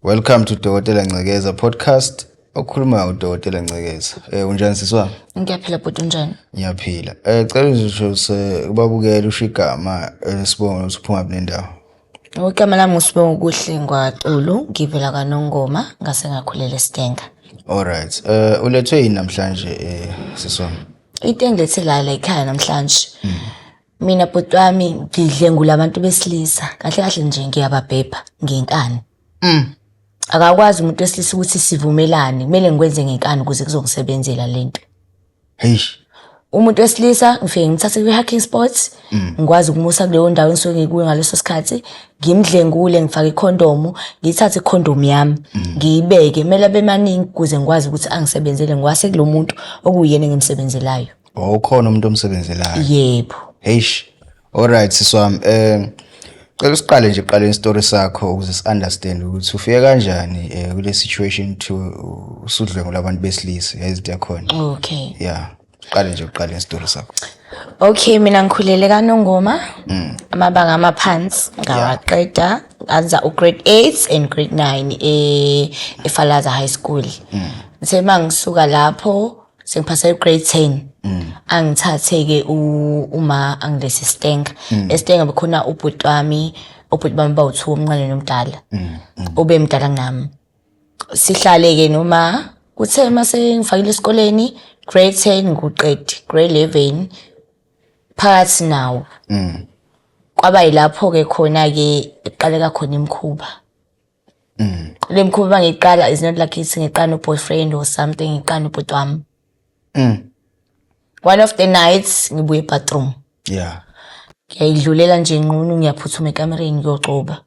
Welcome to Dokotela Ncekeza podcast. Okhulumayo uDokotela Ncekeza. Unjani sisi wami? Ngiyaphila bhuti, unjani? Ngiyaphila. Cela uzisho se ubabukele, usho igama, sibonge ukuthi uphuma nendawo. Igama lami uSibongokuhle Ngwaxulu, ngivela kaNongoma, ngase ngakhulela eStanger. Alright. Ulethwe yini namhlanje, sisi wami? Into engilethe la ekhaya namhlanje. Mina bhuti wami ngidlengula abantu besilisa. Kahle kahle nje ngiyababhebha ngenkani. Akakwazi umuntu wesilisa ukuthi sivumelane, kumele ngikwenze ngenkani ukuze kuzongisebenzela lento. Hey. Umuntu wesilisa ngifike ngithathe kwi-hiking spots, ngikwazi ukumusa kuleyo ndawo engisuke ngikuyo ngaleso sikhathi, ngimdlengule, ngifake ikhondomu, ngiyithathe ikhondomu yami, ngiyibeke, kumele abe maningi ukuze ngikwazi ukuthi angisebenzele, ngiwase kulo muntu okuyena engimsebenzelayo. Oh, ukhona umuntu omsebenzelayo? Yebo. Heish. Alright sisi wami. Cela usiqale nje uqale istory sakho ukuze si-understand ukuthi ufike kanjani kule situation to usudlwengula abantu besilisa, yazi yakhona. Okay. Yeah. Qale nje uqale istory sakho. Okay, mina ngikhulele kaNongoma. Amabanga amaphansi ngawaqeda, ngenza ugrade 8 and grade 9 eFalaza High School. Ngithe mangisuka lapho sengiphasa ugrade 10. Angithathe ke uma angilese Stanger. EStanger bekhona ubhuti wami, ubhuti bami bawu2, omncane nomdala. Ube mdala kunami. Sihlale ke noma kuthe mase ngifakile esikoleni grade 10 nguqedi, grade 11 phakathi nawo. Kwaba yilapho ke khona ke eqaleka khona imikhuba. Le mkhuba bangiqala is not like ithi ngiqala no boyfriend or something, ngiqala nobhuti wami. One of the nights ngibuye ebathroom. Ngiyayidlulela nje nqunu, ngiyaphuthuma ekamereni ngiyogcoba.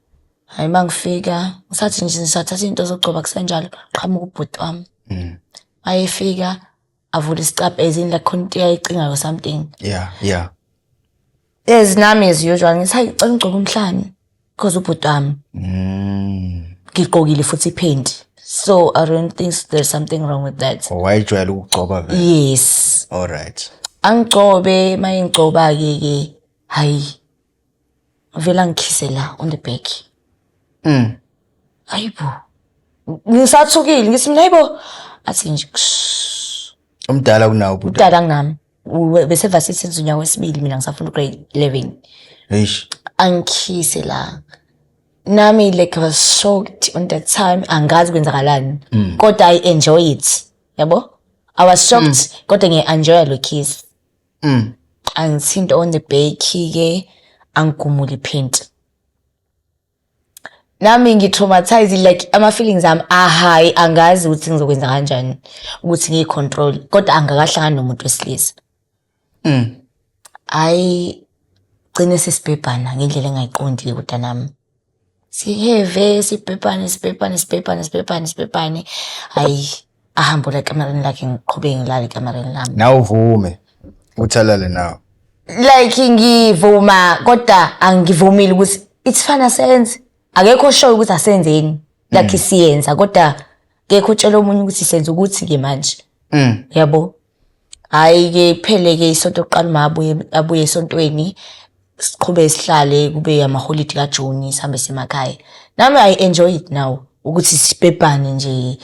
Hayi, mangifika ngisathi nje ngisathatha into zokugcoba, kusenjalo qhamuka ubhuti wami. Mayefika avula isicabha ezini la khona into eyayicingayo, something. As nami as usual ngithi, "Hayi, cela ungigcobe umhlane," because ubhuti wami. Ngigqokile futhi iphenti. So I don't think there's something wrong with that. Oh, wayejwayele ukugcoba vele. Yes. Alright. Angigcobe, mayengigcoba ke hayi. Vela ngikhise la on the back. Hayibo. Ngisathukile, ngithi mina, "Hayibo." Athi nje ksh. Umdala kunawo bhuti? Umdala kunami. Bese varsity senza unyaka wesibili, mina ngisafunda grade 11. Eish. Angikhise la. Nami like I was shocked on that time, angazi kwenzakalani. Kodwa I enjoy it. Yabo? I was shocked kodwa ngiye-enjoy lo kiss. Angithinta on the back ke, angigumula iphenti. Nami ngi-traumatized, like ama feelings ami a-high, angazi ukuthi ngizokwenza kanjani ukuthi ngiyi-control, kodwa angakahlangani nomuntu wesilisa. Hayi, gcine sesibhebhana ngendlela engayiqondi kodwa nami. Siheve, sibhebhane, sibhebhane, sibhebhane, sibhebhane, sibhebhane. Hayi, ahambe la ekamereni lakhe, ngiqhubeke ngilale ekamereni lami. Nawe uvume ukuthi alale nawe? Like ngivuma kodwa angivumile ukuthi it's fine, asenze. Akekho sure ukuthi asenzeni. Like siyenza kodwa kekho utshela omunye ukuthi senza ukuthi ke manje. Yabo. Hayi ke, kuphele ke isonto kuqala, uma abuye esontweni, siqhube sihlale kube amaholidi kaJuni, sihambe semakhaya. Nami I enjoy it now ukuthi sibhebhane nje,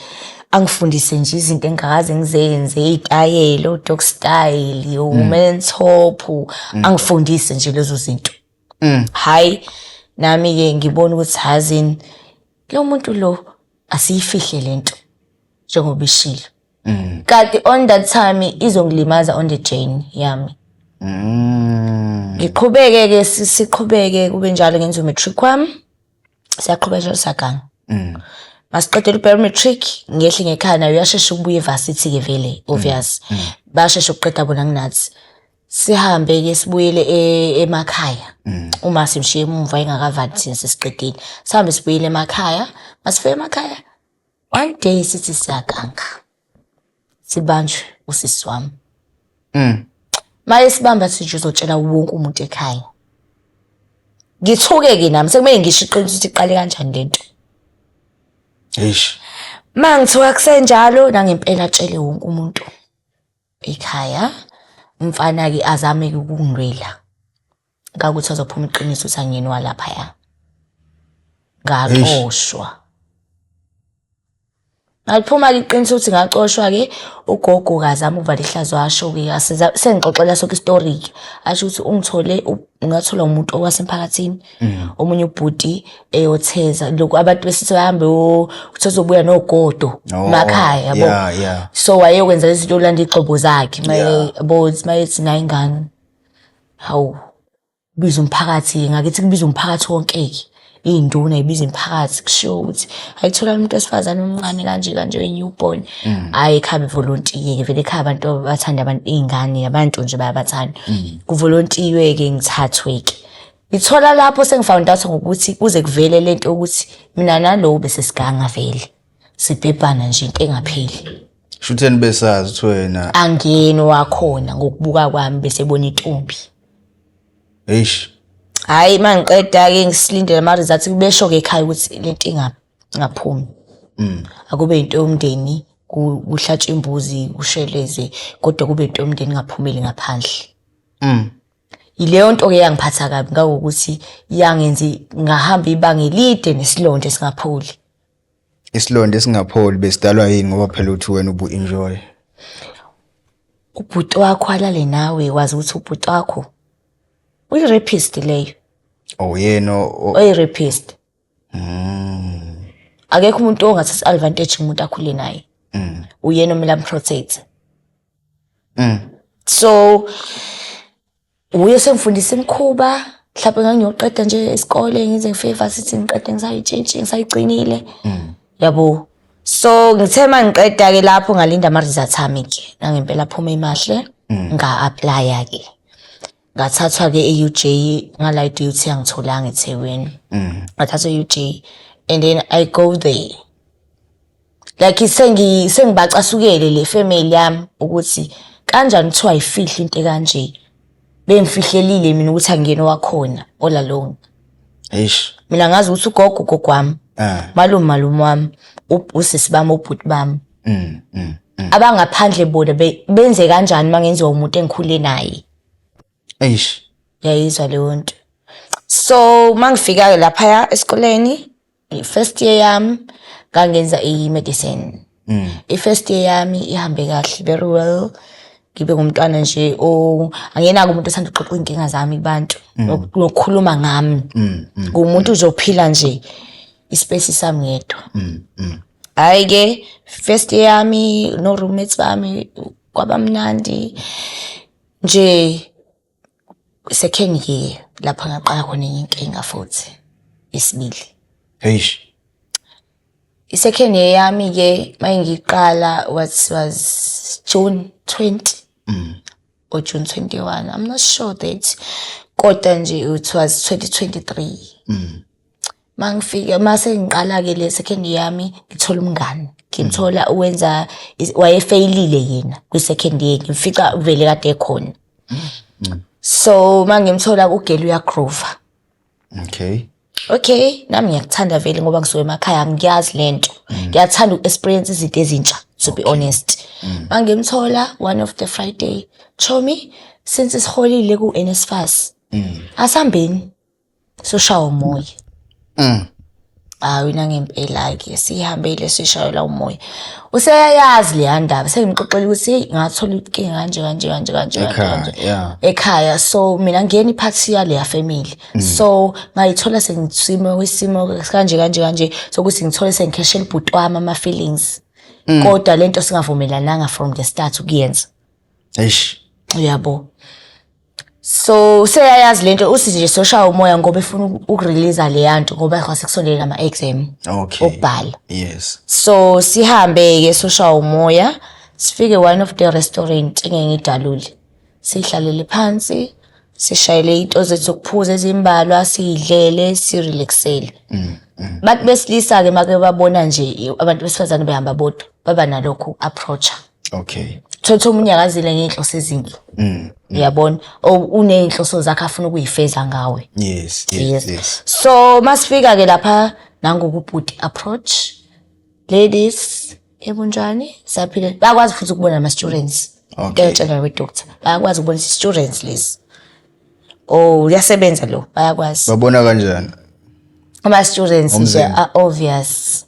angifundise nje izinto engingakaze ngizenze, iy'tayela, o-dog style, o-man top, angifundise nje lezo zinto. Hayi, nami-ke ngibona ukuthi hazini lo muntu lo, asiyifihle lento njengoba ishilo. Kanti on that time izongilimaza on the journey yami. Ngiqhubeke ke, siqhubeke kube njalo, ngenza umatric wami. Siyaqhubeka njalo, saganga. Masiqedela ubheka matric, ngehle ngekhaya, nayo uyashesha ukubuya evarsity ke vele, obvious. Bashesha ukuqeda bona kunathi. Sihambe ke sibuyele emakhaya. Uma simshiye emuva engakavali, thina sesiqedile. Sihambe sibuyele emakhaya, masifike emakhaya one day sithi siyaganga. Sibanjwe usisi wami. Maye sibamba sithi uzotshela wonke umuntu ekhaya. Ngithuke ke nami, sekumele ngisho iqiniso ukuthi iqale kanjani lento. Eish. Mangithuka kusenjalo, nangempela atshele wonke umuntu ekhaya. Umfana ke azame ukungilwela. Ngakuthi azophuma iqiniso ukuthi angiyena walaphaya. Ngaxoshwa. Ngaliphuma-ke iqiniso ukuthi ngacoshwa-ke, ugogo kazama ukuvala ihlazo washo-ke sengixoxela sonke isitori-ke. Asho ukuthi ungithole ngatholwa umuntu owasemphakathini, omunye ubhuti eyotheza lokhu abantu besithi bahambe kuthi ozobuya nogodo Oh, emakhaya yabo. So wayekwenza lezi zinto olanda iy'gxobo zakhe yabo, mayethi nayi ingane. Hawu. Kubiza umphakathi-ke ngakithi, kubiza umphakathi wonke-ke, iy'nduna y'biza imiphakathi kushiwo ukuthi ayitholakala umuntu wesifazane omncane kanje kanje we-newborn. Hhayi ekhaya bevolontiye-ke vele ekhaya abantu bathanda abantu iy'ngane abantu nje bayabathanda. Kuvolontiwe-ke ngithathwe-ke. Ngithola lapho sengi-found out ngokuthi kuze kuvele lento yokuthi mina nalowo bese siganga vele. Sibhebhana nje into engapheli. Shutheni besazi ukuthi wena Angiyena owakhona ngokubuka kwami bese bona intombi. Eish. Hhayi uma ngiqeda-ke ngisilindele ama-results besho-ke ekhaya ukuthi lento ingaphumi. Akube into yomndeni kuhlatshwe imbuzi kusheleze kodwa kube into yomndeni ingaphumeli ngaphandle. Yileyo nto-ke eyangiphatha kabi ngangokuthi yangenza ngahamba ibanga elide nesilonda esingapholi. Isilonda esingapholi besidalwa yini ngoba phela uthi wena ubu-enjoy? Ubhuti wakho alale nawe wazi ukuthi ubhuti wakho uyi-rapist leyo. Oh yena oyi-rapist. Akekho umuntu ongathatha advantage kumuntu akhule naye. Uyena omele am-protect. So uye sengifundisa imikhuba mhlawumbe ngangiyoqeda nje isikole ngize ngifike e-varsity ngiqede ngisayitshintshi ngisayigcinile. Yabo. So ngithe uma ngiqeda-ke lapho ngalinda ama-results ami-ke nangempela aphuma emahle nga-apply-a-ke. Ngathathwa-ke e-U_J ngala i-D_U_T angitholanga eThekwini. Ngathathwa e-U_J and then I go there. Like sengibacasukele le family yami ukuthi kanjani kuthiwa ayifihle into ekanje. Bengifihlelile mina ukuthi angiyena owakhona all along. Eish. Mina ngazi ukuthi ugogo ugogo wami. Malume malume wami, usisi bami ubhuti bami. Abangaphandle bona benze kanjani mangenziwa umuntu engikhule naye. Eish. Yayizwa leyo nto. So mangifika lapha esikoleni first year yami ngangenza i-medicine. I-first year yami ihambe kahle very well. Ngibe ngumntwana nje angenako umuntu othanda ukuxoxa iy'nkinga zami kubantu nokukhuluma ngami. Ngumuntu uzophila nje ispace sami ngedwa. Hhayi-ke first year yami no roommates bami kwaba mnandi nje. Second year lapho ngaqala khona enye inkinga futhi yesibili. Eish. I-second year yami-ke mangiqala what was June 20 or June 21 I'm not sure that kodwa nje it was 2023. Mangifika mase ngiqala-ke le second year yami ngithola umngani ngimthola uwenza wayefeyilile yena kwi-second year ngimfica vele kade ekhona. So mangimthola ugeli uyagroova. Okay. Okay, nami ngiyakuthanda vele ngoba ngisuke emakhaya angiyazi lento. Ngiyathanda uku-experience izinto ezintsha to be honest. Mangimthola one of the Friday, chomi since siholile ku-NSFAS. Asambeni soshawa umoya. Hayi nangempela-ke sihambile sishayelwa umoya. Useyayazi leya ndaba sengimxoxela ukuthi hey ngathola inkinga kanje kanje kanje kanje kanje. Ekhaya so mina ngiyena iphathi yaleya family. So ngayithola sengisimo kwisimo kanje kanje kanje sokuthi ngithole sengikheshela ubhuti wami ama feelings. Kodwa lento singavumelananga from the start ukuyenza. Eish. Uyabo. So seyayazi lento uthi nje soshaya umoya ngoba efuna ukurelease leya nto ngoba kwase kusondele nama exam. Okay. Okubhala. Yes. So sihambe ke soshaya umoya sifike one of the restaurant engeke ngidalule. Sihlalele phansi sishayele into zethu zokuphuza ezimbalwa sidlele sirelaxele. Bantu besilisa ke make babona nje abantu besifazane behamba bodwa baba nalokhu approacha. Okay. Thotha omunye akazile ngey'nhloso ezinhle. Uyabona? Uney'nhloso zakhe afuna ukuyifeza ngawe. Yes, yes, yes. So masifika ke lapha nangokubhuti approach ladies ebunjani saphile bayakwazi futhi ukubona ama students. Okay. Ngiyatshela we doctor bayakwazi ukubona students lezi. Oh uyasebenza lo bayakwazi. Babona kanjani? Ama students nje are obvious.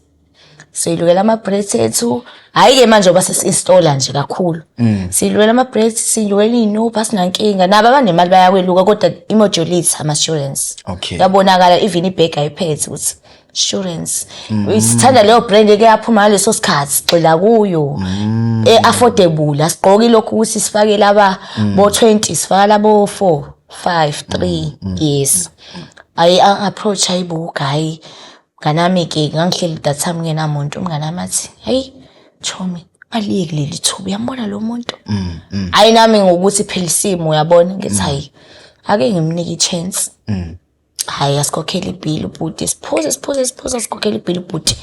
Siyilukela ama-braids ethu. Hhayi-ke manje ngoba sesi-installa nje kakhulu. Siyilukela ama-braids, siyilukela iy'nuphu, asinankinga. Nabo abanemali bayakweluka kodwa i-majority ama-students. Yabonakala even ibhegi ayiphethe ukuthi insurance. Sithanda leyo brand eke yaphuma ngaleso sikhathi, sigxila kuyo. E-affordable, asigqoki lokhu ukuthi sifake laba bo-20, sifaka labo 4, 5, 3, yes. Ayi approach ayibuka, hayi mnganami-ke ngangihleli that time ngenamuntu, umnganami athi, hey chomi, aliyeki leli thuba, uyambona lo muntu? Hayi nami ngokuthi phela isimo uyabona, ngithi hayi ake ngimnike i-chance. Hayi asikhokhele ibhili ubhuti, siphuze siphuze siphuze asikhokhele ibhili ubhuti.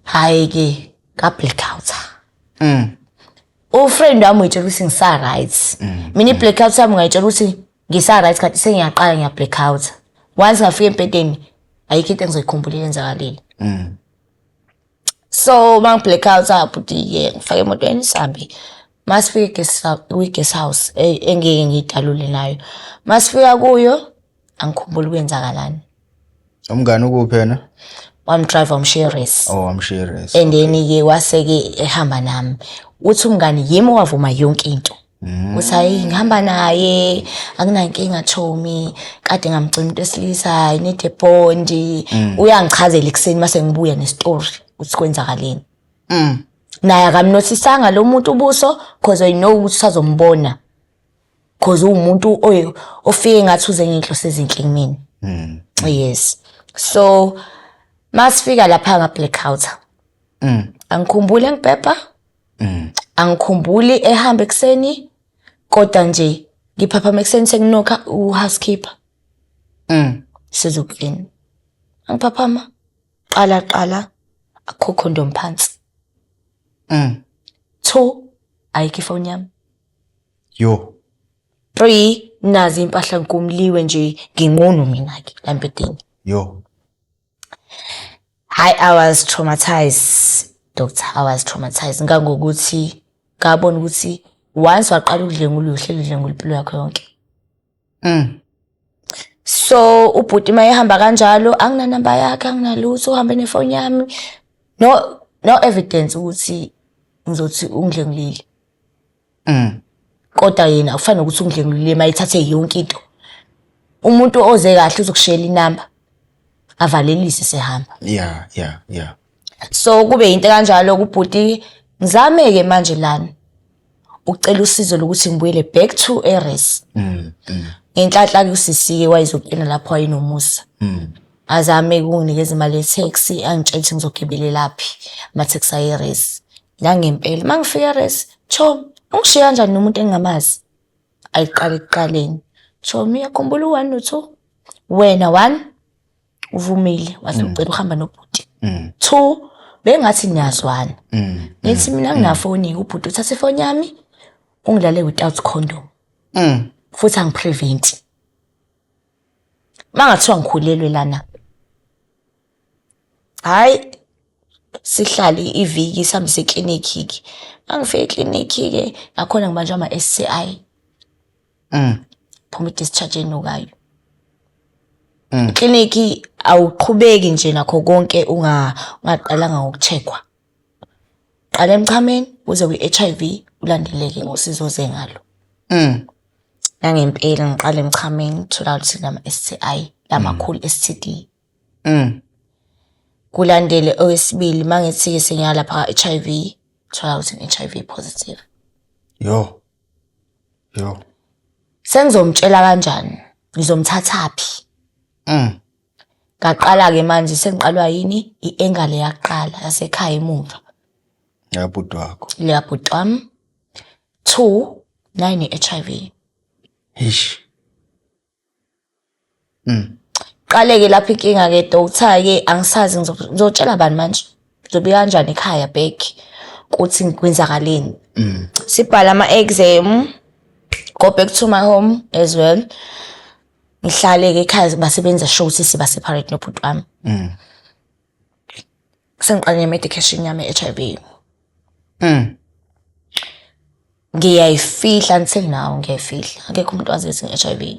Hayi-ke ka-blackout. Ufriend wami uyitshela ukuthi ngisa-right. Mina i-blackout yami ngayitshela ukuthi ngisa-right kanti sengiyaqala ngiya-blackout. Once ngafika embhedeni ayikho into engizoyikhumbula eyenzakalile. So mangi-blackout bhuti-ke ngifake emotweni sihambe. Masifika kwi-guest house engeke ngiyidalule nayo. Masifika kuyo angikhumbuli kwenzakalani. Umngani ukuphi yena? Wamdrive wamshiya e-res. Oh, wamshiya e-res. And then-ke wase-ke ehamba nami. Uthi umngani yimi owavuma yonke into. Uthi hayi ngihamba naye akunankinga chomi, kade ngamgcina umuntu wesilisa, I need a bond. Uyangichazela ekuseni mase ngibuya nestory ukuthi kwenzakaleni. Naye akamnothisanga lo muntu ubuso cause I know ukuthi usazombona. Cause uwumuntu ofike ngathi uze ngey'nhloso ezinhle kumina. Yes. So masifika lapha nga blackout. Angikhumbuli engibhebha. Angikhumbuli ehamba ekuseni kodwa nje ngiphaphama ekuseni sekunokha u-housekeeper. Sizoklina. Angiphaphama qala qala akukho condom phansi. 2 ayikho ifoni yami. Yo. 3 nazi impahla ngigumliwe nje nginqunu mina ke la embhedeni. Yo. Hayi I was traumatized doctor, I was traumatized ngangokuthi ngabona ukuthi once waqala ukudlengula uyohleli udlengula impilo yakho yonke. So ubhuti mayehamba kanjalo anginanamba yakhe anginalutho uhambe nefoni yami. No no evidence ukuthi ngizothi ungidlengulile. Kodwa yena akufanele ukuthi ungidlengulile mayithathe yonke into. Umuntu oze kahle uzokushiyela inamba avalelise sehamba. Yeah. So kube into kanjalo kubhuti ngizame ke manje lana ucela usizo lokuthi ngibuyele back to e-res. Ngenhlanhla ke usisi ke wayezoklina lapho wayenomusa. Azame ukunginikeza imali ye-taxi angitshela ukuthi ngizogibelela phi ama-taxi aye-res. Nangempela mangifika e-res, chomi ungishiya kanjani nomuntu engingamazi? Ayiqale ekuqaleni. Chomi uyakhumbula u-1 no-2? Wena 1 uvumile wathi ucela uhamba nobhuti. 2 bengathi niyazwana. Ngithi mina nginafoni ubhuti uthatha ifoni yami ungilale without condom. Futhi angiprevent. Mangathiwa ngikhulelwe lana. Hayi sihlale iviki sihambe eklinikhi ke. Mangifika eklinikhi ke nakhona ngibanjwa ama-STI. Phuma i-discharge enukayo. Eklinikhi awuqhubeki nje nakho konke ungaqalanga ngokucheckwa. Qala emchameni uze kwi-HIV ulandeleke ngosizo oze ngalo. Nangempela ngiqala emchameni thola ukuthi nama-STI lamakhulu STD. Kulandele owesibili mangithi-ke sengiya lapha ka-HIV thola ukuthi ngi-HIV positive. Yo. Yo. Sengizomtshela kanjani? Ngizomthathaphi? Ngaqala-ke manje sengiqalwa yini? I-anger le yaqala yasekhaya emuva. Yabhuti wakho. Leya bhuti wami. 2 nayine-HIV. Eish. Qale-ke lapho inkinga-ke doctor-ke angisazi ngizotshela bani manje? Ngizobika kanjani ekhaya back kuthi kwenzakaleni? Sibhale ama-exam, go back to my home as well. Ngihlale-ke ekhaya basebenza sure ukuthi siba separate nobhuti wami. Sengiqale ne-medication yami ye-HIV. Ngiyayifihla until now ngiyayifihla. Akekho umuntu owaziyo ukuthi ngi-HIV.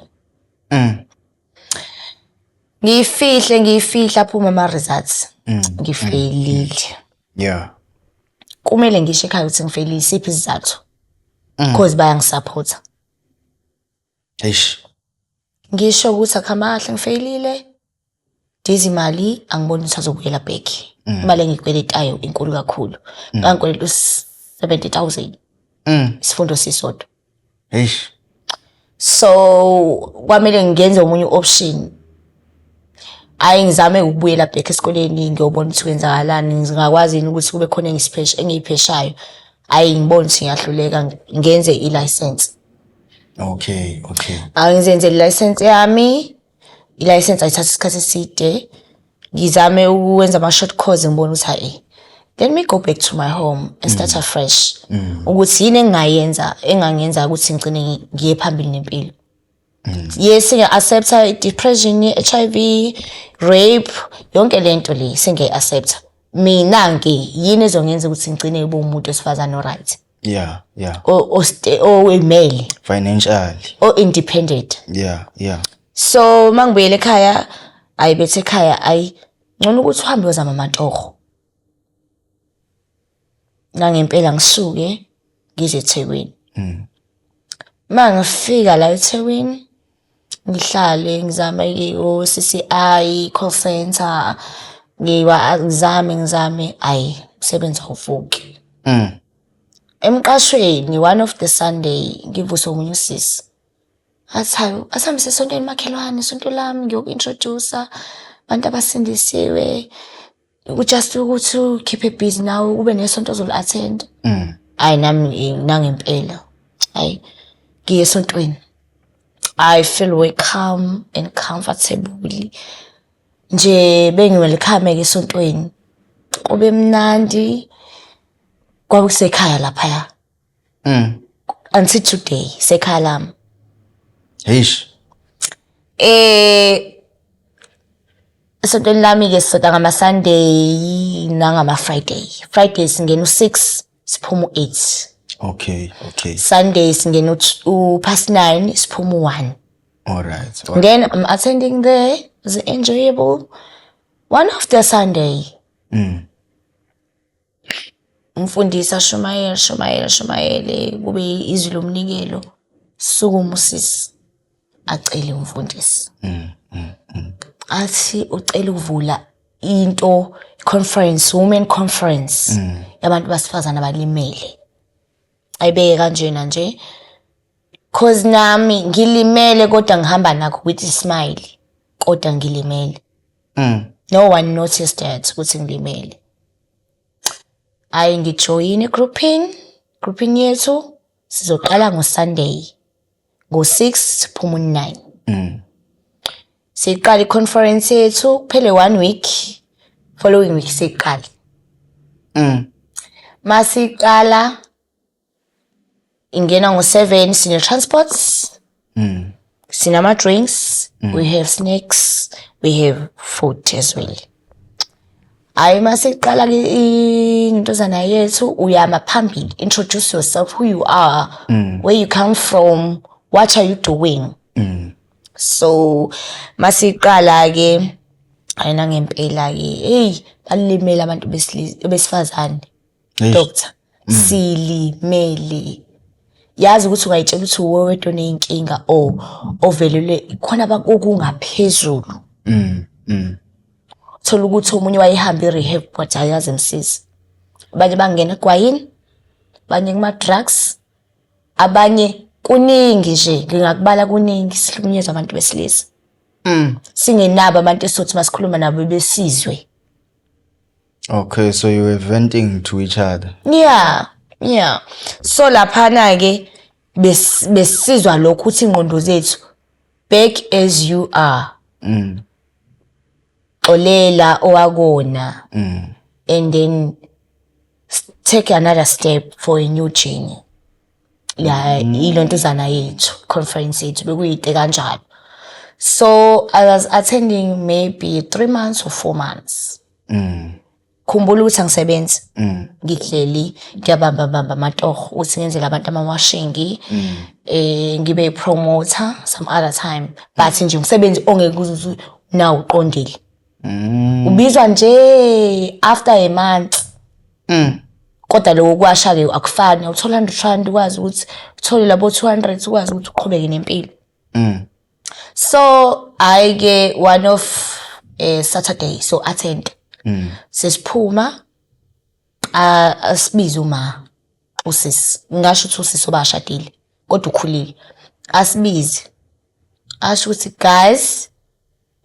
Ngiyifihle ngiyifihla aphuma ama-results. Ngifeyilile. Kumele ngisho ekhaya ukuthi ngifeyilile, isiphi isizathu? Because bayangisupporta. Eish. Ngisho ukuthi akuhamba kahle, ngifeyilile, dizi imali, angiboni ukuthi azobuyela back. Imali engiyikweletayo inkulu kakhulu, ngangikweleta u-70,000 isifundo sisodwa. Eish. So kwamele ngenze omunye option. Hayi, ngizame ukubuyela back esikoleni, ngiyobona ukuthi kwenzakalani, ngingakwazi yini ukuthi kube khona engiyipheshayo. Hayi, ngibone ukuthi ngiyahluleka, ngenze i-license. Angizenze i-license yami. I-license ayithatha isikhathi eside. Ngizame ukwenza ama-short course, ngibone ukuthi hayi, let me go back to my home and start afresh, ukuthi yini engingayenza engangenza ukuthi ngigcine ngiye phambili nempilo. Yes, ngiya-accepta i-depression, i-HIV, rape, yonke lento le sengiyayi-accepta. Mina-ke yini ezongenza ukuthi ngigcine ngibe umuntu wesifazane o-right, oyimele, Financially. o-independent? So mangibuyela ekhaya, ayibethe ekhaya, ayi, ngcono ukuthi uhambe uyozama amatoho. Nangempela ngisuke ngize eThekwini. Mangifika la eThekwini, ngihlale ngizame o-CCI, call center, ngiwa ngizame ngizame, ayi, umsebenzi awuvuki. Emqashweni, one of the Sunday, ngivuswe omunye usisi. Athi, "Hawu, asambe esontweni makhelwane, isonto lami ngiyoku-introduce abantu abasindisiwe. Just ukuthi ukhiphe busy nawe, ube nesonto ozoli-attend." Hayi, nami nangempela. Hayi, ngiye esontweni. I feel welcome and comfortable. Nje bengi-welcome-ke esontweni. Kube mnandi. Kwakusekhaya laphaya. Until today, sekhaya lami. Eish. Esontweni lami ke sisonta ngama Sunday nangama Friday. Friday singena u6, siphuma u8. Sunday singena u past 9, siphuma u1. All right. All right. Then I'm attending there, it's enjoyable. One of the Sunday, umfundisi ashumayele, shumayele, shumayele, kube izwi lomnikelo. Sukuma usisi acele umfundisi. Athi ucela ukuvula into conference, women conference yabantu basifazana abalimele. Ayibeke kanjena nje. 'Cause nami ngilimele, kodwa ngihamba nakho with smile, kodwa ngilimele. No one noticed that ukuthi ngilimele. Ayi, ngijoyine grouping yethu, sizoqala ngo-Sunday ngo-6, siphuma u-9. Siqala i-conference yethu, kuphele one week, following week siqala. Masiqala ingena ngo-7, sine-transport, sinama-drinks, we have snacks, we have food as well. Hayi, masiqala ke intozana yethu, uyama phambili, introduce yourself, who you are, where you come from, what are you doing. So masiqala ke, ayina, ngempela ke, hey, balimele abantu besilisa, besifazane. Eish. Doctor, silimele. Yazi ukuthi ungayitshela ukuthi uwe wedwa oneyinkinga or ovelelwe khona okungaphezulu. Thola ukuthi omunye wayehamba i-rehab but ayazi emsiza. Abanye bangena egwayini, abanye kuma-drugs, abanye kuningi nje, ngingakubala kuningi. Sihlukunyezwa abantu besilisa. Singenabo abantu esizothi masikhuluma nabo besizwe. Okay, so you were venting to each other. Yeah. So laphana ke besizwa lokhu ukuthi ingqondo zethu, back as you are. Xolela owakona. And then take another step for a new journey. Yeah, ilontuzana yethu, conference yethu bekuyinte kanjalo. So I was attending maybe 3 months or 4 months. Khumbula ukuthi angisebenzi. Ngihleli ngiyabamba bamba amatoho ukuthi ngenzele abantu ama-washing, ngibe promoter some other time, but nje umsebenzi ongeke uze nawo uqondile. Ubizwa nje after a month. Kodwa lokho kwasha-ke akufani, awuthola R100 ukwazi ukuthi uthole labo 200 ukwazi ukuthi uqhubeke nempilo. So hhayi-ke one of Saturday so attend. Sesiphuma asibize uma usisi, ngingasho ukuthi usisi obashadile kodwa ukhulile. Asibize asho ukuthi, "Guys,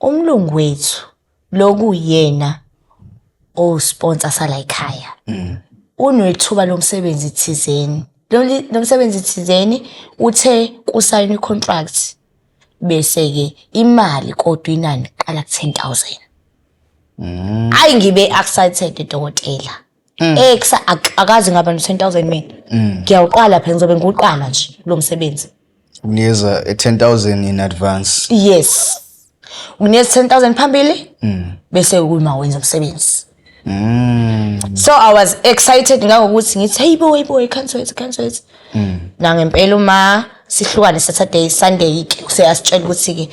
umlungu wethu lokuyena o-sponsor sala ekhaya unethuba lomsebenzi thizeni, lo msebenzi thizeni uthe kusayinwa i-contract bese-ke imali kodwa inani qala ku-10,000." Hayi, ngibe excited, dokotela. Akazi ngaba no-10,000 mina. Ngiyawuqala phela, ngizobe ngiwuqala nje lo msebenzi. Ukunikeza 10,000 in advance? Yes, unikeza 10,000 phambili bese kuma wenza umsebenzi. So I was excited ngangokuthi ngithi, "Hey boy, boy, I can't wait, I can't wait." Nangempela uma sihlukane Saturday, Sunday ke useyasitshela ukuthi ke,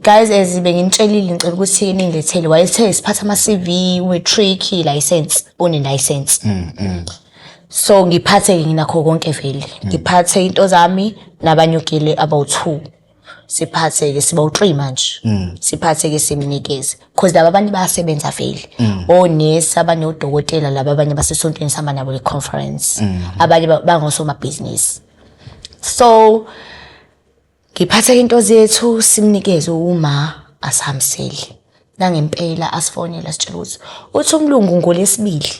"Guys, as benginitshelile, ngicela ukuthi ningilethele." Wayethe siphatha ama CV, matric, license, une license. So ngiphathe nginakho konke vele, ngiphathe into zami nabanye ogele about 2, siphathe ke siba u3 manje, siphathe ke simnikeze because laba abantu bayasebenza vele, onesi abanye, odokotela laba abanye basesontweni sihamba nabo le conference, abanye bangosomabhizinisi. So ngiphathe into zethu, simnikeze uma asihambisele. Nangempela asifonela, sitshela ukuthi uthi umlungu ngolesibili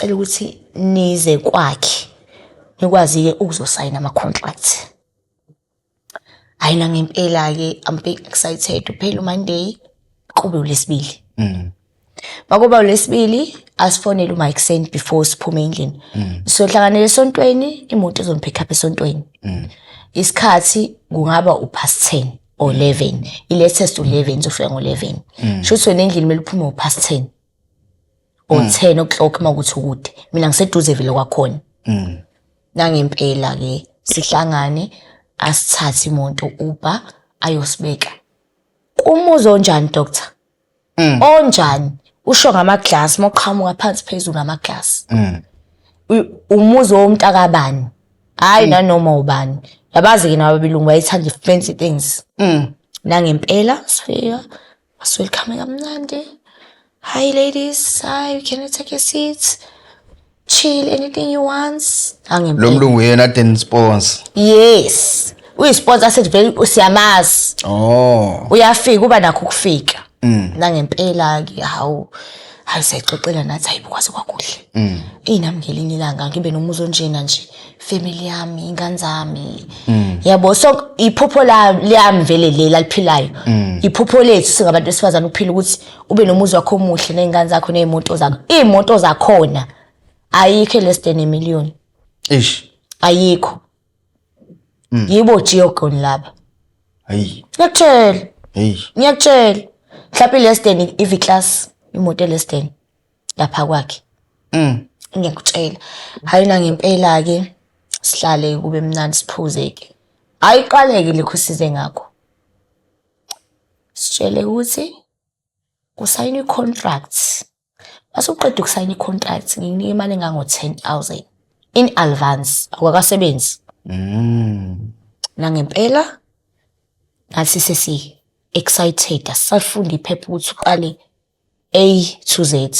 cela ukuthi nize kwakhe nikwazi-ke ukuzosayina ama-contract. Hhayi, nangempela-ke I'm being excited. Uphela uMonday, kube uLwesibili. Makuba uLwesibili asifonele uma ekuseni before siphume endlini. Siyohlanganela esontweni, imoto izongi-pick up esontweni. Isikhathi kungaba u-past 10 or 11. I-latest u-11, izofika ngo-11. Shuthi wena endlini kumele uphume ngo-past 10 or 10 o'clock uma kuthi ukude. Mina ngiseduze vele kwakhona. Nangempela-ke sihlangane, asithathe imoto Uber ayosibeka. Kumuzi onjani, doctor? Onjani? Usho ngama-glass mawuqhamuka phansi phezulu ngama-glass. Umuzi womntakabani? Hhayi, nanoma ubani. Yabazi-ke nabo abelungu bayithanda fancy things. Nangempela sifika basi-welcome kamnandi. "Hi ladies, hi, can I take a seat? Chill, anything you want." Lo Nangempela. mlungu yena ade ni-sponsor? Yes. Uyi-sponsor sethi vele siyamazi. Oh. Uyafika uba nakho ukufika. Nangempela ke hawu, hayi, siyayixoxela nathi, hayi, kwaze kwakuhle. Eyi, nami ngelinye ilanga ngibe nomuzi onjena nje, family yami, ingane zami. Yabo, so iphupho lami vele leli aliphilayo. Iphupho lethu singabantu besifazane ukuphila ukuthi ube nomuzi wakho omuhle ney'ngane zakho ney'moto zakho. Iy'moto zakhona ayikho less than a million. Ish. Ayikho. Yibo Geogon laba. Hayi. Ngiyakutshela. Hey. Ngiyakutshela. Mhlawumbe less than i-V class, imoto less than lapha kwakhe. Ngiyakutshela. Hayi, nangempela ke sihlale kube mnandi, siphuze ke. Ayiqaleke lokhu size ngakho. Sitshele ukuthi kusayinwa i-contract. Masuqeda ukusayina i-contract ngikunika imali engango 10,000 in advance, awukakasebenzi. Nangempela nathi sesi excited, asisafunda iphepha ukuthi uqale A to Z.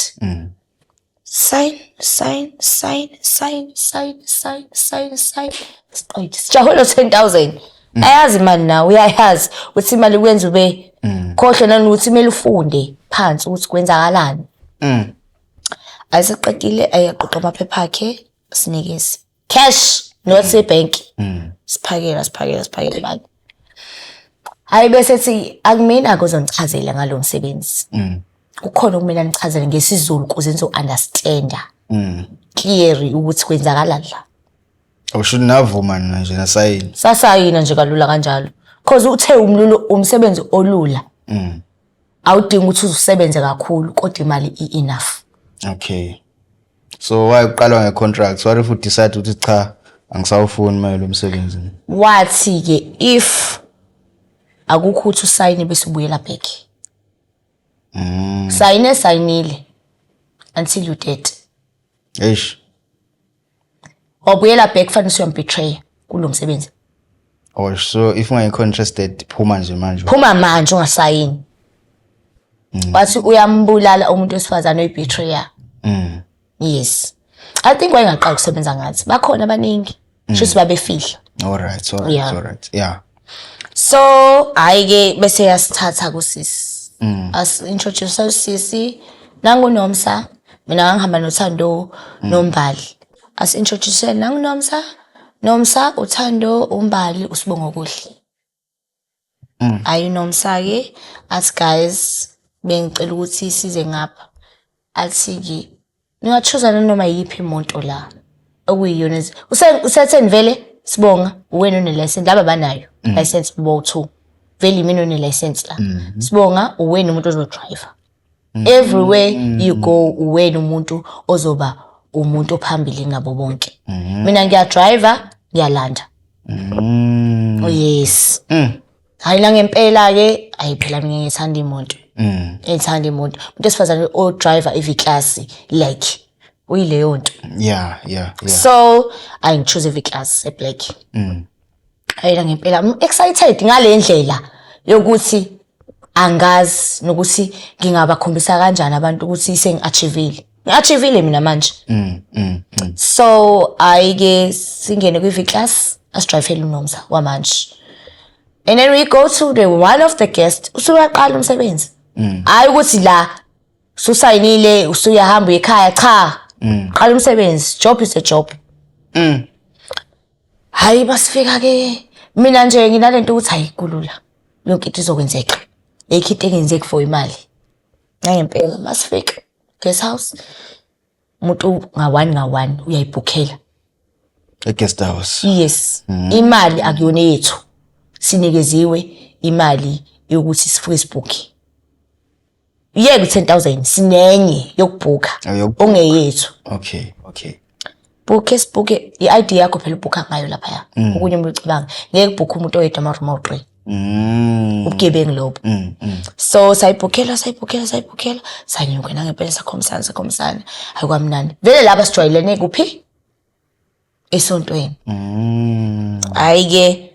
Sign, sign, sign, sign, sign, sign, sign, sign. Siqede. Sijahule 10,000. Ayazi imali nawe, uyayazi ukuthi imali kwenza ube khohlwe nanokuthi kumele ufunde phansi ukuthi kwenzakalani. Ayiseqedile ayaqoqa amaphepha akhe, sinikeze. Cash, not ebhenki. Siphakela, siphakela, siphakela imali. Hayi, bese thi akumina ozongichazela ngalo msebenzi. Kukhona okumele anichazele ngesiZulu ukuze nizo-understanda clearly ukuthi kwenzakalani la. Awusho navuma nje nasayini? Sasayina nje kalula kanjalo. Cause uthe umlulo umsebenzi olula. Awudingi ukuthi usebenze kakhulu kodwa imali i-enough. Okay. So why uqalwa nge-contract? What if you decide ukuthi cha, angisawufuni manje lo msebenzi? Wathi ke if akukho ukuthi usayine bese ubuyela back. Sayine, sayinile until you dead. Eish. Wabuyela back, fanele usuyambetray kulo msebenzi. Oh, so if ungekho interested, phuma nje manje. Phuma manje, ungasayini. Wathi uyambulala umuntu wesifazane oyibetrayer. Yes, I think wayengaqala ukusebenza ngathi bakhona abaningi, shuthi babefihla. All right. Yeah. All right, yeah. So hayi ke, bese yasithatha kusisi, as introduce usisi nanguNomsa. Mina ngangihamba noThando noMbali. As introduce nanguNomsa, Nomsa, uThando, uMbali, uSibongo kuhle. Ayi, Nomsa ke athi, "Guys, bengicela ukuthi size ngapha." Athi ke, "Ningachoose nanoma yiphi imoto la okuyiyona." Usetheni vele, "Sibonga, uwena one license, laba banayo license bo two, vele imina one license la. Sibonga, uwena umuntu ozodriver everywhere you go, uwena umuntu ozoba umuntu ophambili ngabo bonke. Mina ngiyadriver, ngiyalanda." Oh yes. Hayi la ngempela ke, ayi phela mina ngithanda imoto. Ngithanda imoto. Umuntu wesifazane o driver i-V-Class, like uyileyo nto. So I choose i-V-Class e black. Hayi la ngempela I'm excited ngale ndlela yokuthi angazi nokuthi ngingabakhombisa kanjani abantu ukuthi sengi-achievile. Ngi-achievile mina manje. So ayi-ke, singene kwi-V-Class, asidrivele uNomsa kwamanje. And then we go to the one of the guests. Usuyaqala umsebenzi. Hayi ukuthi la ususayinile usuyahamba ekhaya, cha. Qala umsebenzi, job is a job. Hayi, basifika ke, mina nje nginalento ukuthi hayi, kulula. Yonke into izokwenzeka. Ayikho into engenzeki for imali. Ngempela masifika guest house, umuntu nga-one nga-one uyayibhukhela. E-guest house. Yes. Imali akuyona yethu. Sinikeziwe imali yokuthi sifike sibhukhe. Yeke u10,000, sinenye yokubhukha Oh, yokubhukha. ongeyethu. Okay. Bhukhe, sibhukhe i-ID yakho phela, ubhukha ngayo laphaya. Okunye umuntu ucabanga ngeke kubhukhe umuntu oyedwa ama-room awu-3. Ubugebengu lobo. So sayibhukhela, sayibhukhela, sayibhukhela, sanyukela ngempela, sakhombisana, sakhombisana. Hayi, kwamnandi. Vele laba sijwayelene kuphi? Esontweni. Hayi ke,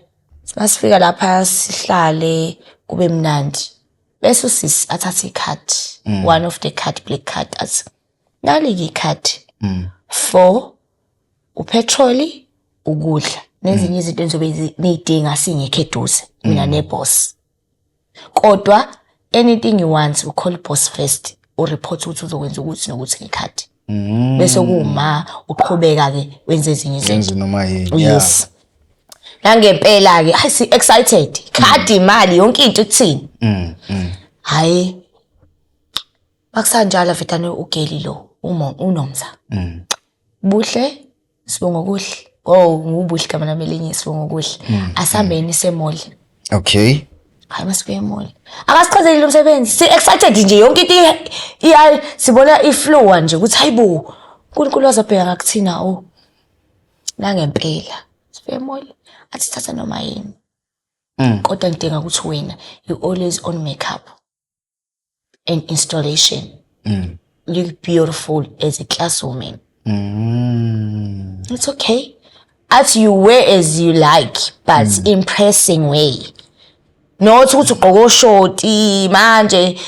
masifika lapha sihlale kube mnandi. Bese usisi athathe ikhadi, one of the card, black card, athi, "Nali ikhadi for upetroli, ukudla nezinye izinto enizobe niyidinga singekho eduze mina neboss. Kodwa anything you want, you call boss first, ureport ukuthi uzokwenza ukuthi nokuthi ngekhadi." Bese kuma uqhubeka ke wenze ezinye izinto. Yenze noma yini. Yes. Nangempela ke, hayi, si excited. Khadi, imali, yonke into ikuthini. Hayi. Bakusanjalo vetane ugeli lo, uma uNomsa. "Buhle, Sibonga kuhle." Oh, nguBuhle igama lami elinye, Sibonga kuhle. "Asambeni semall." Okay. Hayi, masifike emall. Akasichazeli lo msebenzi. Si excited nje, yonke into iya sibona iflow nje ukuthi hayibo, uNkulunkulu wazobheka ngakuthina oh. Nangempela. Sifike emall, athi, "Thatha noma yini. Kodwa ngidinga ukuthi wena you always on makeup and installation. Look beautiful as a class woman." It's okay. Athi, "You wear as you like, but impressing way. Not ukuthi ugqoke oshoti manje,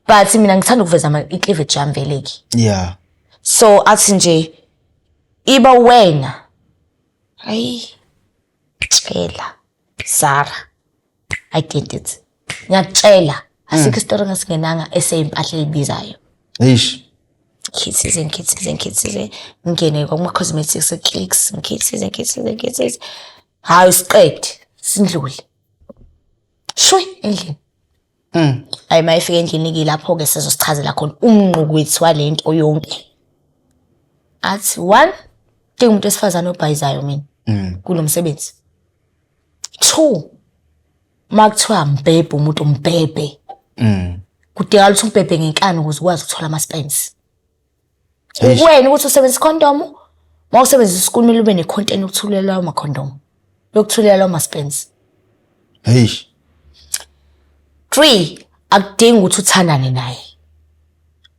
but mina ngithanda ukuveza i-cleavage yami vele ke." So athi nje, "Iba wena." Hayi. Tshela. Zara. I did it. Ngiyakutshela. Asikho isitori ngasingenanga eseyimpahla ezibizayo. Eish. Ngikhitsize, ngikhitsize, ngikhitsize, ngingene kuma-cosmetics e-Clicks, ngikhitsize, ngikhitsize, ngikhitsize, hayi, siqede sindlule shwi endlini. Hayi, uma ifika endlini-ke, lapho-ke sizosichazela khona umnqukwethu wale nto yonke. Athi, "One, ngingumuntu wesifazane obhayizayo mina kulo msebenzi. Two, uma kuthiwa mbhebhe umuntu, mbhebhe. Kudingakala ukuthi umbhebhe ngenkani ukuze ukwazi ukuthola ama-sperms. Eish. Wena ukuthi usebenzisa ikhondomu, uma usebenzisa isikuni kumele ube ne-container yokuthulela lawo makhondomu, yokuthulela lawo ma-sperms. Eish. Three, akudingi ukuthi uthandane naye.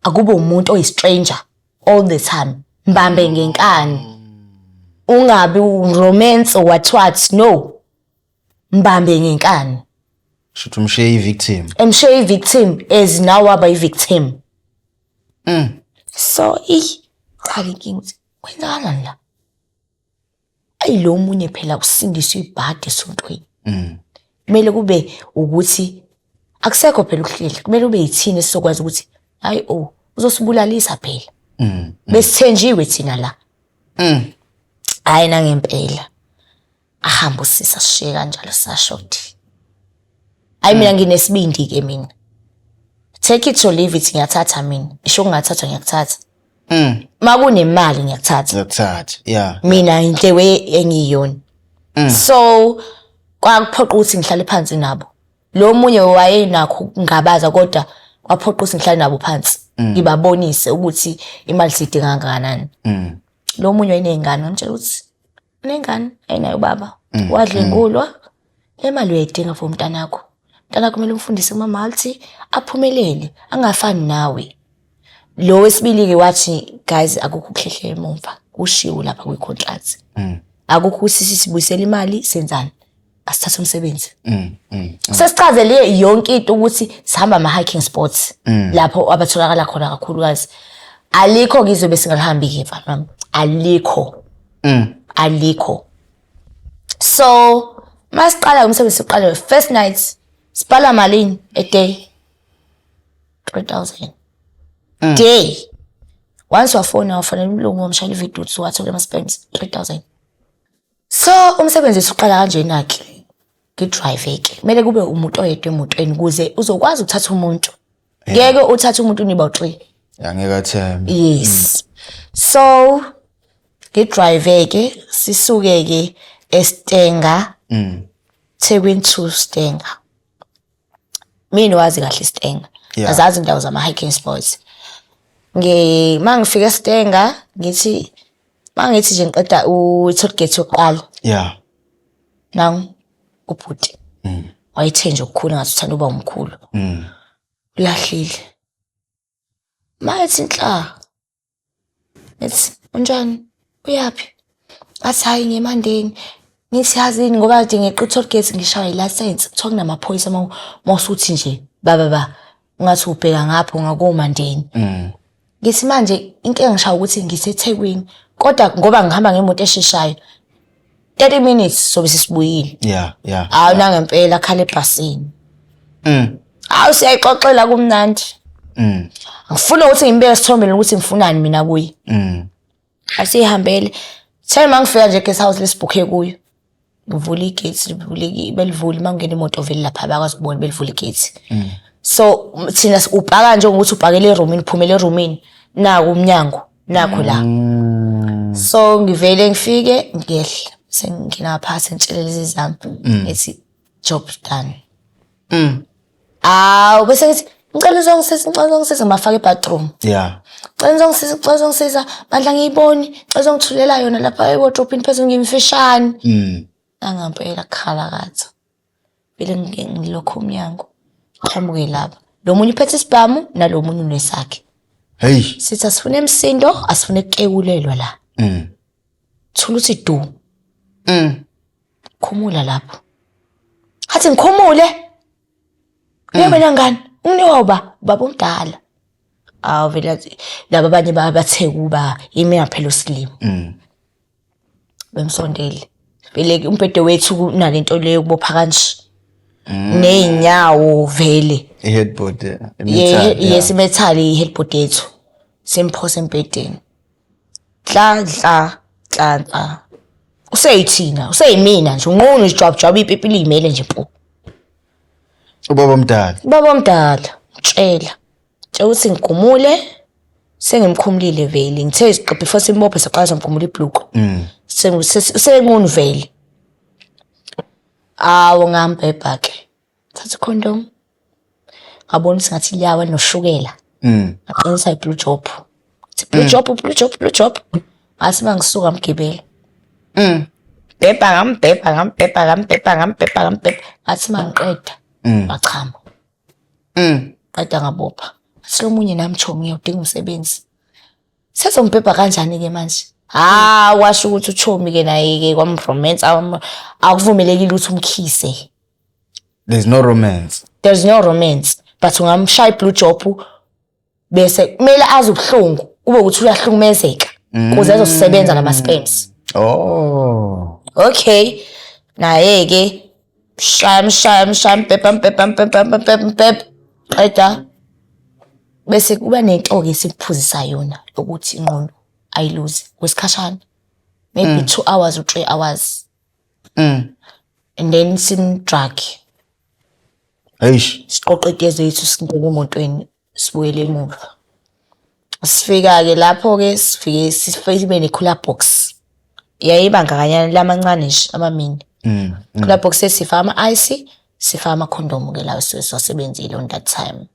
Akube umuntu oyi-stranger all the time. Mbambe ngenkani. Ungabi romance or what what, no. Mbambe ngenkani. Shuthi umshiye i-victim. Emshiye i-victim as now waba i-victim. So qala inkinga ukuthi kwenzakalani la? Ayi lo munye phela usindiswe ibhadi esontweni. Kumele kube ukuthi akusekho phela ukuhlela, kumele ube yithina esizokwazi ukuthi hayi oh uzosibulalisa phela. Besithenjiwe thina la. Hayi nangempela. Ahamba usisa sishiye kanjalo sashodi. Hayi mina nginesibindi ke mina. Take it or leave it, ngiyathatha mina. Isho kungathathwa ngiyakuthatha. Makunemali ngiyakuthatha. Ngiyakuthatha. Yeah. Mina into way engiyiyona. So kwakuphoqa ukuthi ngihlale phansi nabo. Lo munye wayenakho ukungabaza kodwa kwaphoqa ukuthi ngihlale nabo phansi. Ngibabonise ukuthi imali siyidinga kangakanani. Lo munye wayeney'ngane, ngamtshela ukuthi unengane ayinayo ubaba. Wadlwengulwa. Le mali uyayidinga for umntanakho. Umntanakho kumele umfundise kuma-multi aphumelele angafani nawe. Lo wesibili-ke wathi guys akukho ukuhlehlela emumva, kushiwo lapha kwi-contract. Akukho ukuthi sisibuyisele imali senzani, asithathe umsebenzi. Sesichazele yonke into ukuthi sihamba ama-hiking spots lapho abatholakala khona kakhulukazi. Alikho ngizwe besingalihambi-ke mfana wami, alikho. Alikho. So masiqala umsebenzi siqale first night sibhala malini a day? 3000 day. Once wafona wafonela umlungu wamshayela ividiyo ukuthi wathola ama-spams 3000. So umsebenzi usuqala kanjena ke, ngidrive ke. Kumele kube umuntu oyedwa emotweni ukuze uzokwazi ukuthatha umuntu. Ngeke uthathe umuntu niba u3. Angeke athembe. Yes. So ngidrive ke sisuke ke eStanger. Thekwini to Stanger. Mina wazi kahle iStanger. Azazi indawo zama hiking spots. Nge mangifika eStanger ngithi mangithi nje ngiqeda u toll gate yokuqala. Nangu ubhuti. Wayethe nje ukukhula ngathi uthanda uba umkhulu. Ulahlile. Mayethi nhla. Ngithi unjani? Uyaphi? Athi hayi ngemandeni. Ngithi yazini ngoba kade ngeqa i-toll gate ngishawa i-license. Kuthiwa kunamaphoyisa mawusuthi nje baba ba ungathi ubheka ngapho ngakomandeni. Ngithi manje inkinga ngishawa ukuthi ngiseThekwini kodwa ngoba ngihamba ngemoto esheshayo 30 minutes sobe sesibuyile. Hawu nangempela khala ebhasini. Hawu siyayixoxela kumnandi. Ngifuna ukuthi ngimbeke esithombeni ukuthi ngifunani mina kuye. Asihambele. Thena mangifika nje guest house lesibhukhe kuyo. Ngivula igate, livuleki belivula mangena imoto vele lapha abakwazi ukubona belivula igate. So thina upaka nje ngokuthi upakele eroomini, uphumele eroomini, naku umnyango, nakho la. So ngivele ngifike ngehla sengingena phansi ngitshele lezi zami ngithi job done. Awu bese ngithi ngicela uzongisiza, ngicela uzongisiza, ngibafaka ebathroom. Ngicela uzongisiza, ngicela uzongisiza, bandla ngiyiboni, ngicela uzongithulela yona lapha ewardrobe phezulu ngimfishane. Nangampela khala katha. Vele ngilokho umnyango. Qhamuke lapha. Lo munye uphethe isibhamu nalo munye unesakhe. Hey. Sithi asifune emsindo, asifune kukekulelwa la. Thula uthi du. Khumula lapho. Athi ngikhumule. Uye wena ngani? Unginikwa uba baba omdala. Awu vele athi laba abanye bathe kuba yimi phela usilimo. Bemsondele. Vele umbhede wethu kunalento leyo kubopha kanje. Nezinyawo vele. I-headboard. Metal. Yes, imetal i-headboard yethu. Simphose embhedeni. Dla dla dla dla. Useyithina, useyimina nje unqunu ijwabujwabu ipipi liyimele nje mpu. Ubaba omdala. Ubaba omdala, tshela. Tshela ukuthi ngigumule sengimkhumulile vele. Ngithe before simbophe saqala samkhumula ibhluko. Senqunu vele. Awu ngambhebha ke. Thatha icondom. Ngabona ukuthi ngathi liyawa linoshukela. Ngaqinisa i-blue job. Thi blue job, blue job, blue job. Ngathi mangisuka mgibela. Bhebha ngambhebha ngambhebha ngambhebha ngambhebha ngambhebha. Ngathi mangiqeda ngachama. Qeda ngabopha. Ngathi lo munye nami chomi ngiyawudinga umsebenzi. Sezombhebha kanjani-ke manje? Ha, washo ukuthi uchomi-ke naye-ke kwamromansa, akuvumelekile ukuthi umkhise. There's no romance. There's no romance, but ungamshaya i-blue job, bese kumele azi ubuhlungu, kube ukuthi uyahlukumezeka ukuze azosebenza lama-sperms. Oh. Okay, naye-ke mshaya, mshaya, mshaya, mbhebha, mbhebha, mbhebha, mbhebha, mbhebha, qeda bese kuba nento-ke esikuphuzisa yona ukuthi ingqondo ayiluzi kwesikhashana, maybe 2 hours or 3 hours, and then simdrug. Eish. Siqoqe itiye zethu, singene emotweni, sibuyele emuva. Sifika-ke lapho-ke, sifike sifike sibe ne-cooler box, yayiba ngakanyana lamancane nje amamini. Cooler box, sifaka ama-ice, sifaka amakhondomu-ke lawo esuke siwasebenzile on that time.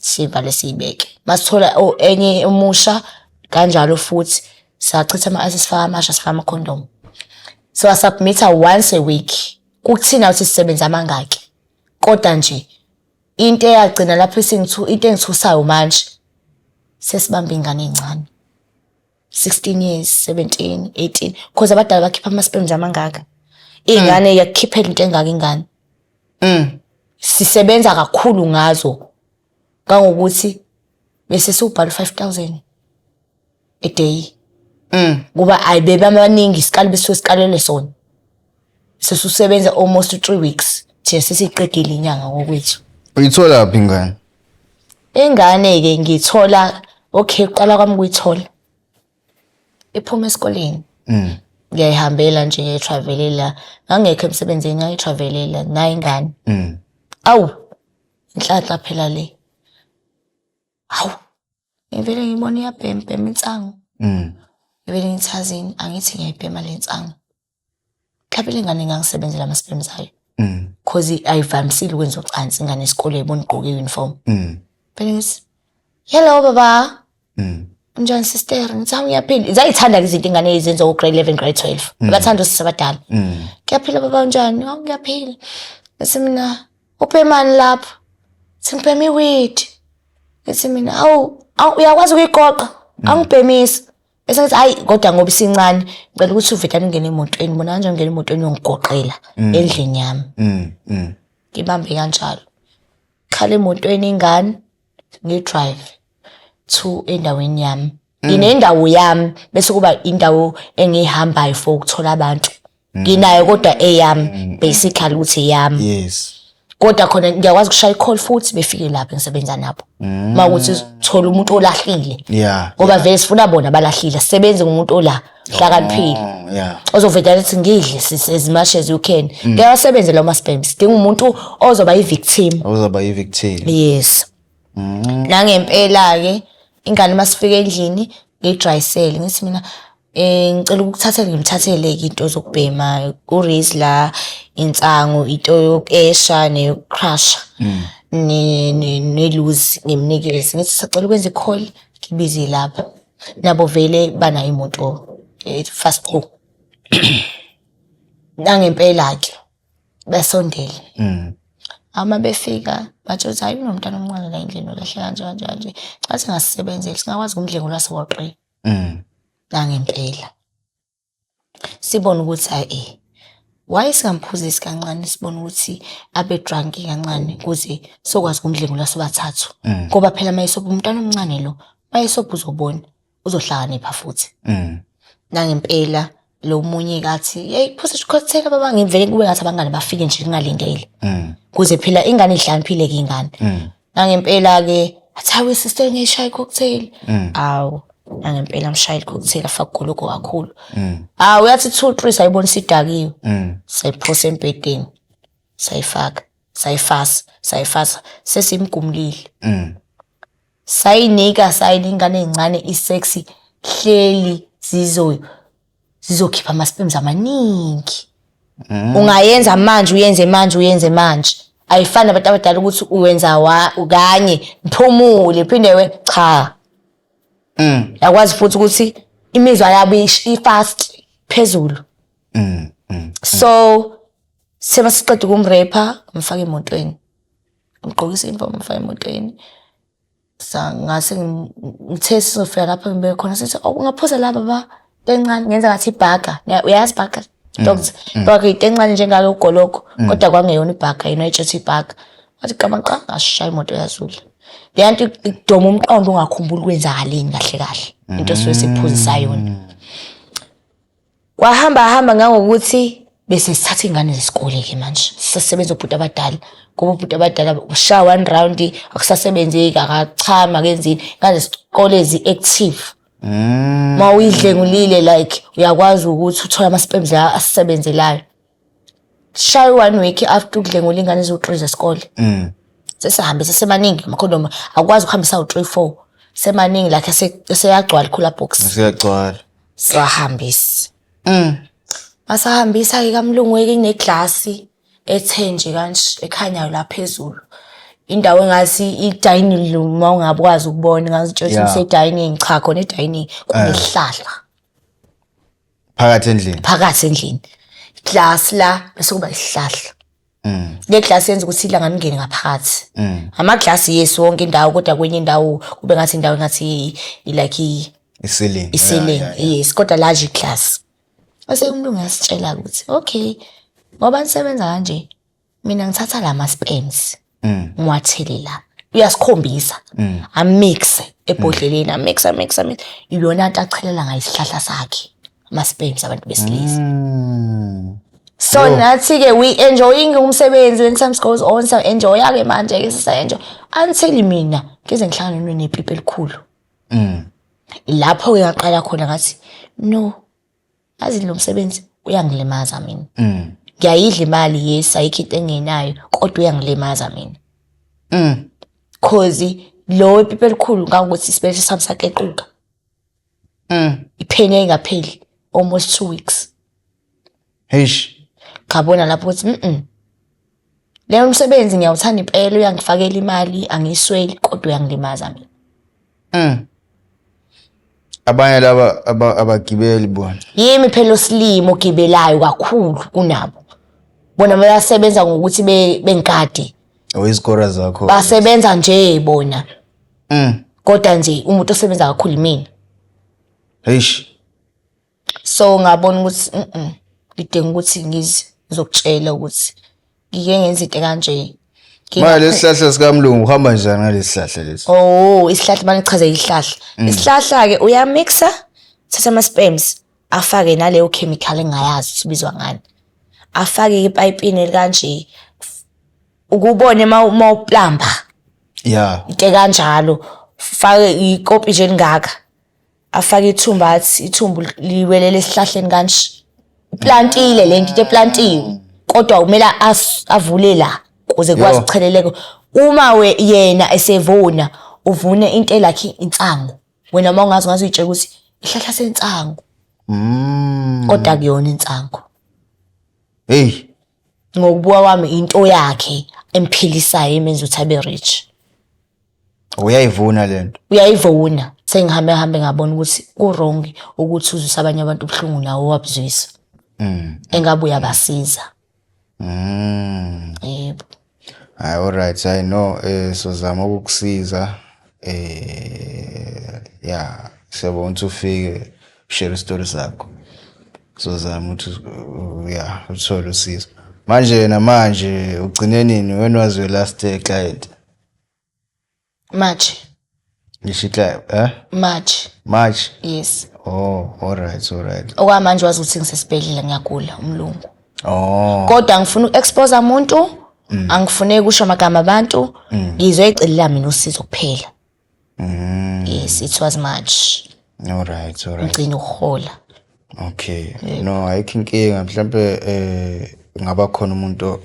Sivale, siyibeke. Masithola, oh, enye omusha kanjalo futhi, siyachitha ama-ice, sifaka amasha, sifaka amakhondomu. Siwasubmitha once a week, kukuthina ukuthi sisebenza amangaki. Kodwa nje into eyagcina lapho into engithusayo manje, sesibamba iy'ngane ey'ncane, 16 years, 17, 18, cause abadala bakhipha ama-sperms amangaka, iy'ngane yakukhiphela into engaka ingane. Sisebenza kakhulu ngazo kangokuthi bese siwubhala u-5,000 a day, kuba ayibebe amaningi isikali bese sikalele sona, sesisebenza almost 3 weeks, thina sesiyiqedile inyanga ngokwethu. Uyithola phi ingane? Ingane-ke ngiyithola, okay, kuqala kwami ukuyithola iphuma esikoleni. Ngiyayihambela nje, ngiyayitravelela, ngangekho emsebenzini, ngayitravelela nayo ingane. Awu, inhlanhla phela le. Hawu, ngivele ngibona iyabhema, bhema insangu. Ngivele ngithi azini, angithi ngiyayibhema le nsangu, mhlawumbe le ngane ingangisebenzela ama-sperms ayo, cause ayivamisile ukwenza ucansi ingane esikoleni, ibona igqoke i-uniform. Vele ngithi, "Hello baba." "Unjani sister?" Ngithi, "Hawu, ngiyaphila." Zayithanda-ke izinto ingane ezenza o-grade 11, grade 12. Bathanda osisi abadala. "Ngiyaphila baba, unjani?" "Hawu, ngiyaphila." Ngithi mina, "Ubhemani lapho?" Thi, "Ngibhema i-weed." Ngithi mina, "Hawu, awu, uyakwazi ukuyigoqa?" Angibhemisi. Bese ngithi, "Hayi, kodwa ngoba isincane, ngicela ukuthi uvedane ungene emotweni, bona kanjani, ungene emotweni uyongigoqela endlini yami." Ngibambe kanjalo. Khala emotweni ingane, ngiyi-drive to endaweni yami. Nginendawo yami, bese kuba indawo engiyihambayo for ukuthola abantu. Nginayo kodwa eyami, basically ukuthi eyami. Kodwa khona ngiyakwazi ukushaya i-call futhi befike lapho engisebenza nabo. Uma ukuthi thola umuntu olahlile. Ngoba vele sifuna bona abalahlile, sisebenze ngumuntu ola hlakaniphile. Ozovela ethi, "Ngidle sis, as much as you can." Ngiyawasebenza lawo ma-sperms. Sidinga umuntu ozoba i-victim. Ozoba i-victim. Yes. Nangempela-ke ingane masifika endlini ngiyidrayisele, ngithi mina, "Ngicela ukukuthathela," ngimthathele-ke into zokubhema, u-Rizla, insangu, into yoku-esha neyoku-crusha, neluzi, ngimnikeze. Ngithi, "Sacela ukwenza i-call, ngibize lapha." Nabo vele banayo imoto fast go. Nangempela-ke basondele. Uma befika batsho ukuthi, "Hhayi, kunomntwana omncane la endlini olahle kanje kanje kanje. Cha, singasisebenzeli, singakwazi ukumdlwengula siwoqe." Nangempela sibone ukuthi hhayi, why singamphuzisi kancane, sibone ukuthi abe drunk kancane ukuze sokwazi ukumdlwengula sobathathu. Ngoba phela mayesobha, umntwana omncane lo, mayesobha uzobona, uzohlakanipha futhi. Nangempela lo munye kathi, "Hey, phuza i-cocktail baba." Ngivele kube ngathi abangani bafike nje ngingalindele. Kuze phela ingane ihlakaniphile-ke ingane. Nangempela-ke athi, "Hawu sister, ngiyishaya i-cocktail." Awu, nangempela amshaya i-cocktail, afaka ugologo kakhulu. Hawu, uyathi two three, sayibona isidakiwe. Sayiphosa embhedeni. Sayifaka, sayifasa, sayifasa, sesimgumlile. Sayinika, sayinika ingane ey'ncane i-sex, hleli zizokhipha ama-sperms amaningi. Ungayenza manje, uyenze manje, uyenze manje. Ayifani nabantu abadala ukuthi uwenza wa kanye, niphumule, phinde we cha. Yakwazi futhi ukuthi imizwa yabo i-fast phezulu. So seba siqeda ukumrepha, ngimfaka emotweni. Ngigqokisa uniform, ngimfaka emotweni. Ngase ngithe sizofika lapho ngibeke khona, sithi, "Oh, ungaphuza la baba, into encane." Ngenza ngathi ibhaga. Uyazi ibhaga, doctor? Ibhaga into encane njengalo ugologo, kodwa kwangeyona ibhaga, yena wayetshetha ibhaga. Wathi qamanqa, ngashaya imoto yazula. Leya nto ikudoma umqondo, ungakhumbuli kwenzakaleni kahle kahle, into esuke sikuphuzisa yona. Kwahamba hamba ngangokuthi bese sithatha iy'ngane zesikole-ke manje, sisasebenza obhuti abadala, ngoba obhuti abadala ushaya one round akusasebenzeki, akachama, akenzini. Ingane zesikole zi-active. Uma uyidlengulile, like, uyakwazi ukuthi uthole ama-sperms la asisebenzelayo. Shaya one week after ukudlengula ingane eziwu-3 zesikole, sesihambe sesemaningi amakhondomu, akwazi ukuhambisa awu-3, 4, semaningi, like eseyagcwala i-cooler box. Siyagcwala. Siwahambise. Masahambisa-ke kamlungu-ke, kuneglasi ethe nje kanje ekhanyayo la phezulu. Indawo engathi i-dining room, uma ungabe ukwazi ukubona, ngazi ukuthi ise-dining, cha, khona e-dining kunesihlahla. Phakathi endlini. Phakathi endlini. Glass la bese kuba isihlahla. Le glass yenza ukuthi ilanga lingene ngaphakathi. Amaglasi, yes, wonke indawo, kodwa kwenye indawo kube ngathi indawo engathi like I-ceiling. I-ceiling, yes, kodwa la nje iglass. Bese umlungu uyasitshela ukuthi, "Okay, ngoba nisebenza kanje, mina ngithatha la ma-sperms ngiwathele la." Uyasikhombisa, amixe ebhodleleni, amix, amix, amix, iyona nto achelela ngayo isihlahla sakhe, ama-sperms abantu besilisa. So nathi-ke we enjoying umsebenzi. When time goes on, so enjoya-ke manje-ke, sisa-enjoy until mina ngize ngihlangane nepipi elikhulu. Lapho-ke ngaqala khona ngathi, "No, yazi lo msebenzi uyangilimaza mina. Ngiyayidla imali, yes, ayikho into engenayo, kodwa uyangilimaza mina." 'Cause lo wepipi elikhulu, ngangokuthi isibeletho sami sakequka. I-pain yayingapheli, almost 2 weeks. Heish. Ngabona lapho ukuthi leyo msebenzi ngiyawuthanda impela, uyangifakela imali, angiyisweli, kodwa uyangilimaza mina. Abanye laba abagibeli bona. Yimi phela osilimo ogibelayo kakhulu kunabo. Bona bayasebenza ngokuthi bengikade. Oh, izikora zakho. Basebenza nje bona. Kodwa nje umuntu osebenza kakhulu imina. Heish. So ngabona ukuthi ngidinga ukuthi ngizokutshela ukuthi ngike ngenza into kanje. Manje lesihlahla sikamlungu, uhamba njani ngalesi sihlahla lesi? Oh, isihlahla, manje chaze isihlahla. Isihlahla ke uyamixa, thatha ama sperms, afake naleyo chemical engayazi ukuthi ibizwa ngani. Afake epayipini elikanje. Ukubone ma uplamba. Into kanjalo. Fake ikopi nje elingaka. Afake ithumba, athi ithumbu liwelele esihlahleni kanje. Plantile lento, into eplantiwe. Kodwa kumele avule la ukuze kwazi ukucheleleka. Uma we yena esevuna, uvune into elakhe insangu. Wena uma ungazi, ungaze uyitshela ukuthi ihlahla sensangu. Kodwa kuyona insangu. Hey. Ngokubuka kwami, into yakhe emphilisayo, emenza ukuthi abe rich. Uyayivuna lento. Uyayivuna. Sengihambe hambe ngabona ukuthi ku-wrong ukuthi uzwise abanye abantu ubuhlungu nawo wabuzwisa. Engabe uyabasiza. Yebo. Hayi, alright, I know, sizama ukukusiza, yeah, siyabonga ukuthi ufike share story sakho. Sizama ukuthi yeah, uthole usizo. Manje namanje ugcine nini? When was your last client? March. Ngisho client, eh? March. March. Yes. Oh, all right. Okwamanje wazi ukuthi ngisesibhedlela, ngiyagula, umlungu. Oh. Kodwa ngifuna uku-expose umuntu, angifuneki ukusho amagama abantu, ngizoyicelela mina usizo kuphela. Yes, it was March. All right. Ngicina ukuhola. Okay. No, ayikho inkinga, mhlambe ngaba khona umuntu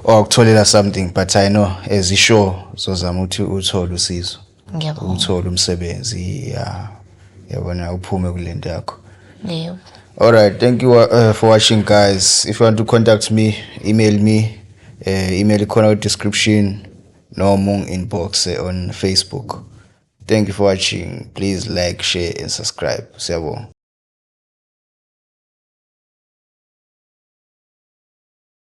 owakutholela something, but I know as i show zozama ukuthi uthole usizo. Ngiyabonga. Uthole umsebenzi, yeah. Yabona, uphume kulento yakho. Yebo. All right, thank you for watching, guys. If you want to contact me, email me. Email ikhona description noma inbox on Facebook. Thank you for watching. Please like, share and subscribe. Siyabonga.